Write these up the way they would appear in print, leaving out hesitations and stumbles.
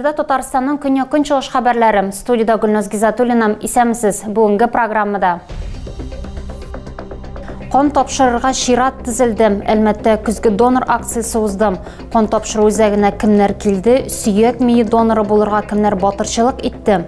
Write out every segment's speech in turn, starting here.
Эфирда Татарстанның көньяк-көнчыгыш хәбәрләре. Студиядә Гөлназ Гизатуллина. Исәнмесез. Бүгенге программада. Кан тапшырырга чират тезелде. Әлмәттә көзге донор акциясе узды. Кан тапшыру үзәгенә кемнәр килде, сөяк мие доноры булырга кемнәр батырчылык итте?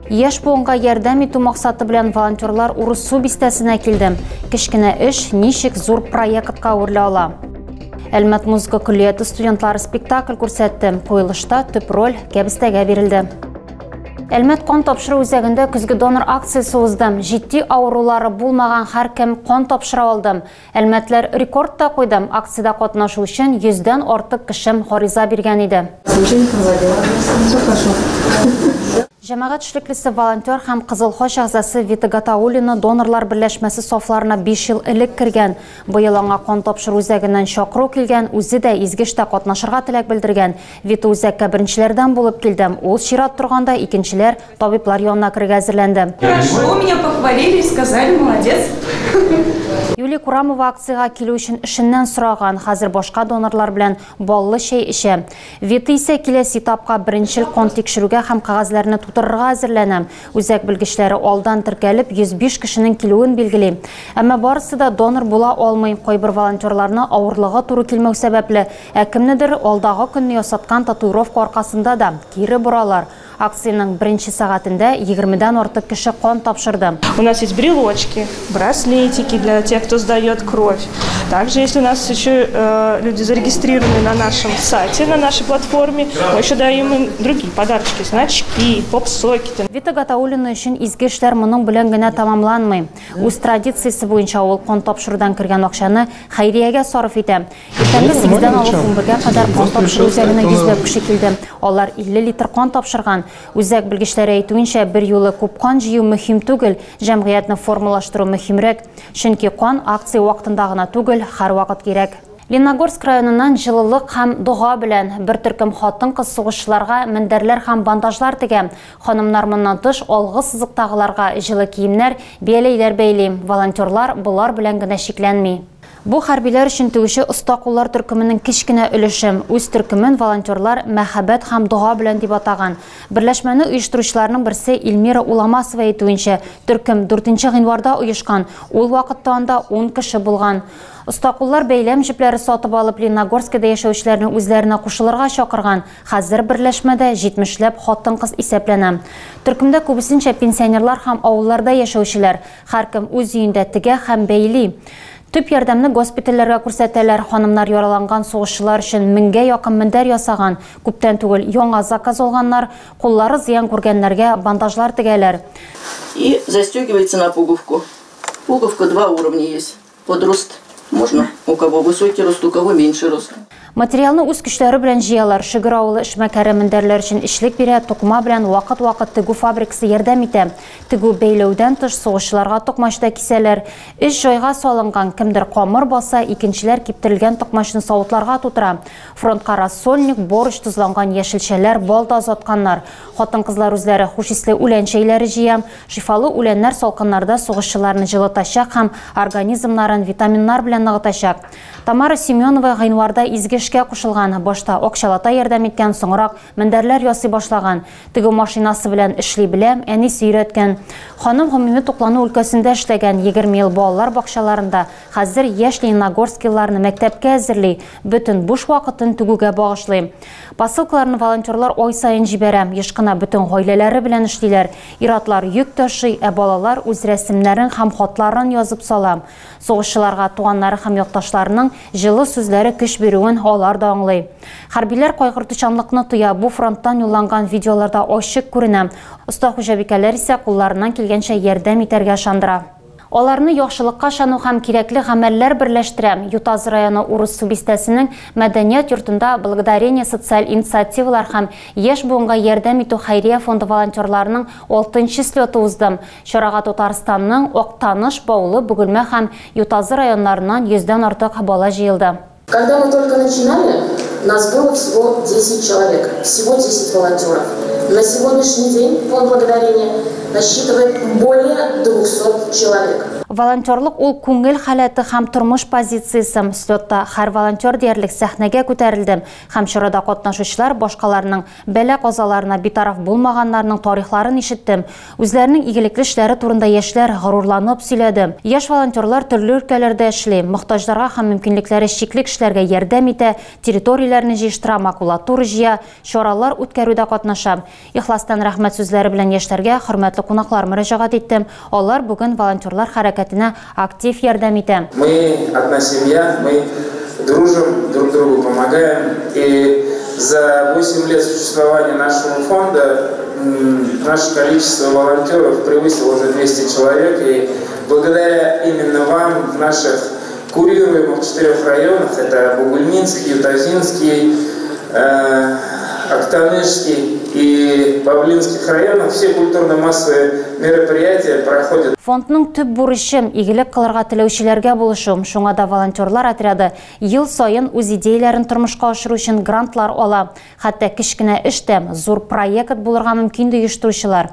Яшь буынга ярдәм итү максаты белән волонтерлар Урыссу бистәсенә килде. Кечкенә эш ничек зур проектка әверелә ала? Әлмәт музыка көллияте студентлары спектакль күрсәтте. Куелышта төп роль кәбестәгә бирелде. Әлмәт кан тапшыру үзәгендә көзге донор акциясе узды. Җитди авырулары булмаган һәркем кан тапшыра алды. Әлмәтләр рекорд та куйды. Акциядә катнашу өчен 100дән артык кеше гариза биргән иде. Җәмәгать эшлеклесе, волонтер һәм Кызыл Хач әгъзасы Вита Гатауллина донорлар берләшмәсе сафларына 5 ел элек кергән. Быел аңа кан тапшыру үзәгеннән чакыру килгән, үзе дә изге эштә катнашырга теләк белдергән. Вита үзәккә беренчеләрдән булып килде. Ул чират торганда икенчеләр табиблар янына керергә әзерләнде. Хорошо, меня похвалили, сказали, молодец. Юлия Курамова акциягә килү өчен эшеннән сораган, хәзер башка донорлар белән баллы чәй эчә. Вита исә киләсе этапка беренчел кан тикшерүгә һәм кәгазьләрне тутырырга әзерләнә. Үзәк белгечләре алдан теркәлеп 105 кешенең килүен билгели. Әмма барысы да донор була алмый. Кайбер волонтерларны авырлыгы туры килмәү сәбәпле, ә кемнедер алдагы көнне ясаткан татуировка аркасында да кире боралар. Акциянең беренче сәгатендә 20дән артык кеше кан тапшырды. У нас есть брелочки, браслетики для тех, кто сдает кровь. Также, если у нас еще люди зарегистрированы на нашем сайте, на нашей платформе, мы еще даем им другие подарочки, значки, поп-сокеты. Вита Гатауллина өчен изге эшләр моның белән генә тәмамланмый. Үз традициясе буенча ул кан тапшырудан кергән акчаны хәйриягә сарыф итә. Иртәнге 8дән алып 11гә кадәр кан тапшыру үзәгенә йөзләп кеше килде. Алар 50 литр кан тапшырган. Үзәк белгечләре әйтүенчә, бер юлы күп кан җыю мөһим түгел, җәмгыятьне формалаштыру мөһимрәк. Чөнки кан акция вакытында гына түгел, һәрвакыт кирәк. Лениногорск районыннан җылылык һәм дога белән бер төркем хатын-кыз сугышчыларга мендәрләр һәм бандажлар тегә. Ханымнар моннан тыш алгы сызыктагыларга җылы киемнәр, бияләйләр бәйли. Волонтерлар болар белән генә чикләнми. Бу хәрбиләр өчен тегүче оста куллар төркеменең кечкенә өлеше. Үз төркемен волонтерлар мәхәббәт һәм дога белән дип атаган. Берләшмәне оештыручыларның берсе Эльмира Уламасова әйтүенчә, төркем 4 гыйнварда оешкан. Ул вакытта анда 10 кеше булган. Оста куллар бәйләм җепләре сатып алып Лениногорскида яшәүчеләрне үзләренә кушылырга чакырган. Хәзер берләшмәдә 70ләп хатын-кыз исәпләнә. Төркемдә күбесенчә пенсионерлар һәм авылларда яшәүчеләр. Һәркем үз өендә тегә һәм бәйли. Төп ярдәмне госпитальләргә күрсәтәләр. Ханымнар яраланган сугышчылар өчен 1000гә якын мендәр ясаган. Күптән түгел яңа заказ алганнар, куллары зыян күргәннәргә бандажлар тегәләр. И застегивается на пуговку. Пуговка 2 уровня есть. Под рост можно, у кого высокий рост, у кого меньше рост. Материалны үз көчләре белән җыялар. Шөгер авылы эшмәкәре мендәрләр өчен эшлек бирә, тукыма белән вакыт-вакыт тегү фабрикасы ярдәм итә. Тегү бәйләүдән тыш сугышчыларга токмач та кисәләр. Эш җайга салынган, кемдер камыр баса, икенчеләр киптерелгән токмачны савытларга тутыра. Фронтка рассольник, борщ, тозланган яшелчәләр, бал да озатканнар. Хатын-кызлар үзләре хуш исле үлән чәйләре җыя. Шифалы үләннәр салкыннарда сугышчыларны җылытачак һәм организмнарын витаминнар белән ныгытачак. Тамара Семенова гыйнварда изге эшкә кушылган. Башта акчалата ярдәм иткән, соңрак мендәрләр ясый башлаган. Тегү машинасы белән эшли белә, әнисе өйрәткән. Ханым гомуми туклану өлкәсендә эшләгән, 20 ел балалар бакчаларында. Хәзер яшь лениногорскийларны мәктәпкә әзерли, бөтен буш вакытын тегүгә багышлый. Посылкаларны волонтерлар ай саен җибәрә. Еш кына бөтен гаиләләре белән эшлиләр. Ир-атлар йөк ташый, ә балалар үз рәсемнәрен һәм хатларын язып сала. Сугышчыларга туганнары һәм якташларының җылы сүзләре көч бирүен алар да аңлый. Хәрбиләр кайгыртучанлыкны тоя. Бу фронттан юлланган видеоларда ачык күренә. Оста хуҗабикәләр исә кулларыннан килгәнчә ярдәм итәргә ышандыра. Аларны яхшылыкка ышану һәм кирәкле гамәлләр берләштерә. Ютазы районы Урыссу бистәсенең мәдәният йортында Благодарение социаль инициативалар һәм яшь буынга ярдәм итү хәйрия фонды волонтерларының 6нчы слеты узды. Чарага Татарстанның Актаныш, Баулы, Бөгелмә һәм Ютазы районнарыннан 100дән артык бала җыелды. Когда мы только начинали, нас было всего 10 человек, всего 10 волонтеров. На сегодняшний день фонд Благодарения насчитывает более 200 человек. Волонтерлык ул күңел халәте һәм тормыш позициясе. Слетта һәр волонтер диярлек сәхнәгә күтәрелде. Һәм чарада катнашучылар башкаларның бәла-казаларына битараф булмаганнарның тарихларын ишетте. Үзләренең игелекле эшләре турында яшьләр горурланып сөйләде. Яшь волонтерлар төрле өлкәләрдә эшли, мохтаҗларга һәм мөмкинлекләре чикле кешеләргә ярдәм итә, территорияләрне җыештыра, макулатура җыя, чаралар үткәрүдә катнаша. Ихластан рәхмәт сүзләре белән яшьләргә хөрмәтле кунаклар мөрәҗәгать итте. Алар бүген волонтерлар хәрәкәтенә актив ярдәм итә. Мы одна семья, мы дружим, друг другу помогаем. И за 8 лет существования нашего фонда наше количество волонтеров превысило уже 200 человек. И благодаря именно вам в наших курируемых 4 районах, это Бугульминский, Ютазинский, Актанышский и Бавлинских районах, все культурно-массовые мероприятия проходят. Фондның төп бурычы игелек кылырга теләүчеләргә булышу. Шуңа да волонтерлар отряды ел саен үз идеяләрен тормышка ашыру өчен грантлар ала. Хәтта кечкенә эш тә зур проект булырга мөмкин ди оештыручылар.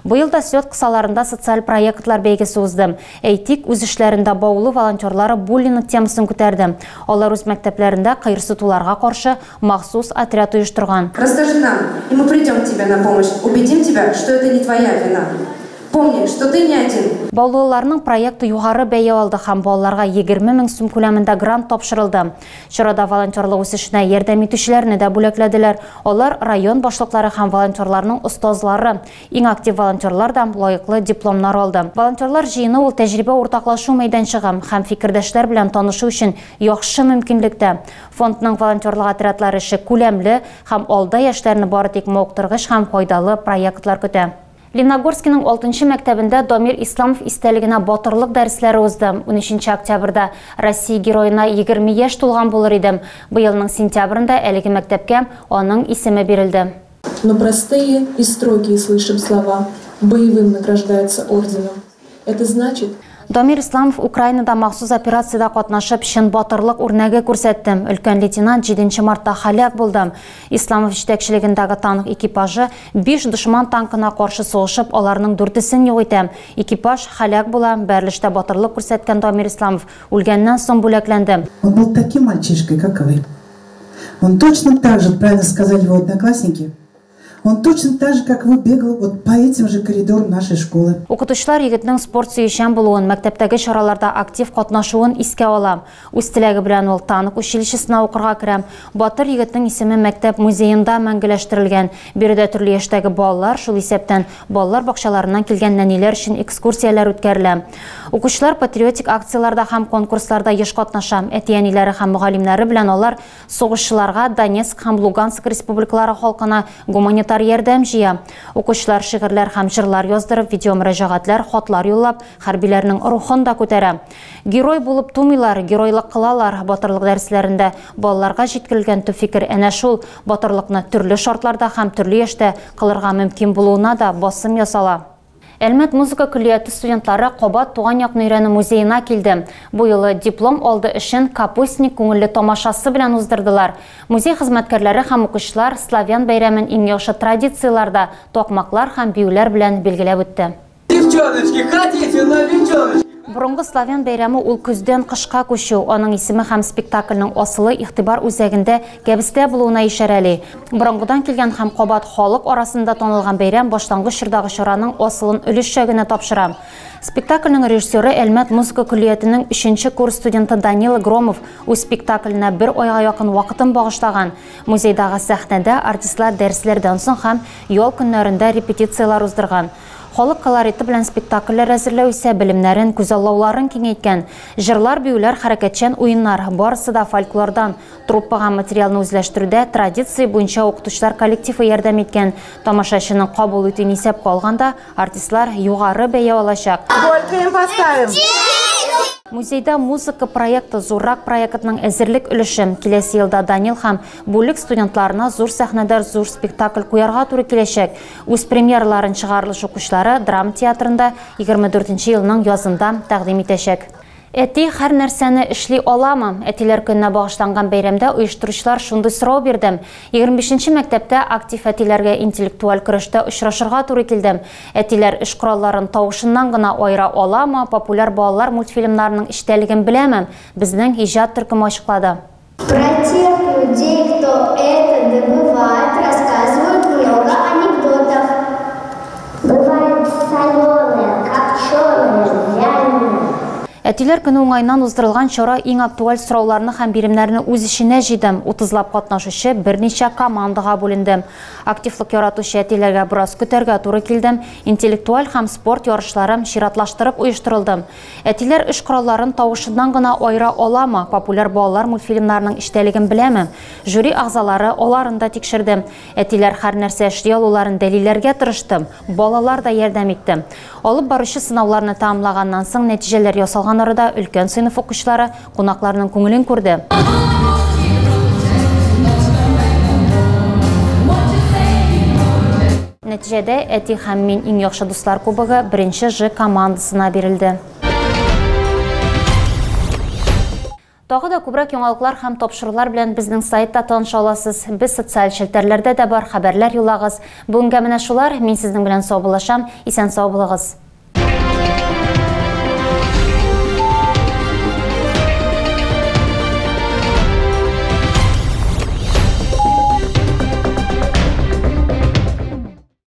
Быел да слет кысаларында социаль проектлар бәйгесе узды. Әйтик, үз эшләрендә Баулы волонтерлары буллинг темасын күтәрде. Алар үз мәктәпләрендә кыерсытуларга каршы махсус отряд оештырган. Расскажи нам, и мы придем к тебе на помощь, убедим тебя, что это не твоя вина. Помни, что ты не один. Баулыларның проекты югары бәя алды һәм балаларга 20 мең сум күләмендә грант тапшырылды. Чарада волонтерлык үсешенә ярдәм итүчеләрне дә бүләкләделәр. Алар район башлыклары һәм волонтерларның остазлары. Иң актив волонтерлар да лаеклы дипломнар алды. Волонтерлар җыены ул тәҗрибә уртаклашу мәйданчыгы һәм фикердәшләр белән танышу өчен яхшы мөмкинлек тә. Фондның волонтерлык отрядлары эше күләмле һәм алда яшьләрне бары тик мавыктыргыч һәм файдалы проектлар көтә. Леногорскиның 6-нчы мәктәбендә Дамир Исламов истәлегенә батырлык дәресләре узды. 13 октябрьдә Россия героена 20 яшь тулган булыр иде. Быелның сентябрендә әлеге мәктәпкә аның исеме бирелде. Но простые и строгие слышим слова: боевым награждаются орденом. Это значит, Дамир Исламов Украинада махсус операцияда катнашып, чын батырлык үрнәге күрсәтте. Өлкән лейтенант 7 мартта һәлак булды. Исламов җитәкчелегендәге танк экипажы 5 дошман танкына каршы сугышып, аларның 4-сен юк итә. Экипаж һәлак була. Бәрелештә батырлык күрсәткән Дамир Исламов үлгәннән соң бүләкләнде. Он был таким мальчишкой, как и вы. Он точно так же, правильно сказали его одноклассники, он точно так же, как вы, бегал вот по этим же коридорам нашей школы. Укытучылар егетнең спорт сөючән булуын, мәктәптәге чараларда актив катнашуын искә ала. Үз теләге белән ул танк училищесына укырга керә. Батыр егетнең исеме мәктәп музеенда мәңгеләштерелгән. Биредә төрле яшьтәге балалар, шул исәптән балалар бакчаларыннан килгән нәниләр өчен экскурсияләр үткәрелә. Укучылар патриотик акцияларда һәм конкурсларда еш катнаша. Әти-әниләре һәм мөгаллимнәре белән алар сугышчыларга Донецк һәм Луганск республикалары халкына гуманитар ярдәм җыя. Укучылар шигырьләр һәм җырлар яздырып, видео мөрәҗәгатьләр, хатлар юллап, хәрбиләрнең рухын да күтәрә. Герой булып тумыйлар, геройлык кылалар. Батырлык дәресләрендә балаларга җиткерелгән төп фикер әнә шул: батырлыкны төрле шартларда һәм төрле яшьтә кылырга мөмкин булуына да басым ясала. Әлмәт музыка көллияте студентлары кабат туган якны өйрәнү музеена килде. Бу юлы диплом алды эшен капустник күңелле тамашасы белән уздырдылар. Музей хезмәткәрләре һәм укучылар славян бәйрәмен иң яхшы традицияләрдә токмаклар һәм биюләр белән билгеләп үтте. Девчоночки, хотите на девчоночки? Борынгы славян бәйрәме ул көздән кышка күчү, аның исеме һәм спектакльнең асылы игътибар үзәгендә кәбестә булуына ишарәли. Борынгыдан килгән һәм кабат халык арасында танылган бәйрәм башлангыч чордагы чараның асылын өлешчә генә тапшыра. Спектакльнең режиссеры Әлмәт музыка көллиятенең 3-нче курс студенты Данила Громов үз спектакленә бер айга якын вакытын багышлаган. Музейдагы сәхнәдә артистлар дәресләрдән соң һәм ял көннәрендә репетицияләр уздырган. Халык колориты белән спектакльләр әзерләү исә белемнәрен, күзаллауларын киңәйткән. Җырлар, биюләр, хәрәкәтчән уеннар барысы да фольклордан. Труппага материалны үзләштерүдә традиция буенча укытучылар коллективы ярдәм иткән. Тамашачының кабул итүен исәпкә алганда, артистлар югары бәя алачак. Сколько им поставим? Музейда музыка проекты зуррак проектның әзерлек өлеше. Киләсе елда Данил һәм бүлек студентларына зур сәхнәдә зур спектакль куярга туры киләчәк. Үз премьераларын чыгарылыш укучылары драма театрында 24 елның язында тәкъдим итәчәк. Әти һәр нәрсәне эшли аламы? Әтиләр көненә багышланган бәйрәмдә оештыручылар шундый сорау бирде. 25 мәктәптә актив әтиләргә интеллектуаль көрәштә очрашырга туры килде. Әтиләр эш коралларын тавышыннан гына аера аламы, популяр балалар мультфильмнарының эчтәлеген беләме? Безнең иҗат төркеме ачыклады. Про тех людей, кто это добывает, рассказывают много анекдотов. Бывает соленое, копченое, вяленое. Әтиләр көне уңаеннан уздырылган чара иң актуаль сорауларны һәм биремнәрне үз эченә җыйды. 30лап катнашучы берничә командага бүленде. Активлык яратучы әтиләргә бераз көтәргә туры килде. Интеллектуаль һәм спорт ярышлары чиратлаштырып оештырылды. Әтиләр эш коралларын тавышыннан гына аера аламы? Популяр балалар мультфильмнарының эчтәлеген беләме? Жюри әгъзалары аларын да тикшерде. Әтиләр һәр нәрсә эшли алуларын дәлилләргә тырышты. Балалар да ярдәм итте. Алып баручы сынауларны тәмамлаганнан соң нәтиҗәләр ясалган арада өлкән сыйныф укучылары кунакларның күңелен күрде. Нәтиҗәдә Әти һәм мин иң яхшы дуслар кубогы беренче Ж командасына бирелде. Тагы да күбрәк яңалыклар һәм тапшырулар белән безнең сайтта таныша аласыз. Без социаль челтәрләрдә дә бар, хәбәрләр юллагыз. Бүгенгә менә шулар. Мин сезнең белән саубуллашам. Исән сау булыгыз.